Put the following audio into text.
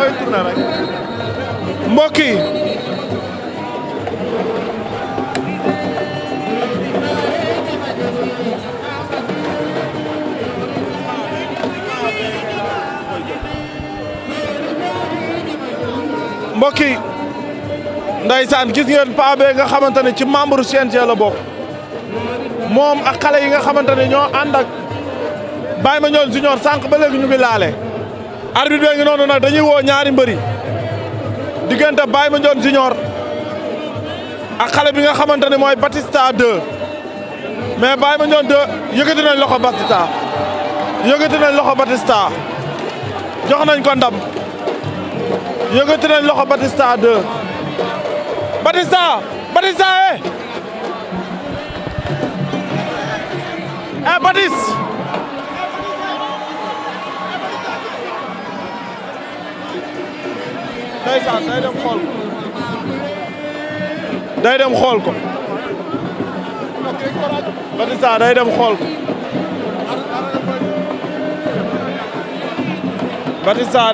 ngay tourné rek mbokk yi mbokk yi ndaysaan gis ngeen paa bee nga xamante ne ci membre CNG la bokk moom ak xale yi nga xamante ne ñoo ànd ak Baymadione junior sànq ba léegi ñu ngi laale arbitre bi ngi noonu nag dañuy woo ñaari mbëri diggante Baymadione junior ak xale bi nga xamante ne mooy Batista 2 mais Baymadione 2 yëkkati nañ loxo Batista yëkkati nañ loxo Batista jox nañ ko ndam yëkkati nañ loxo Batista 2 Batista Batis ndeysaan day dem xool ko Batista day dem xool ko Batista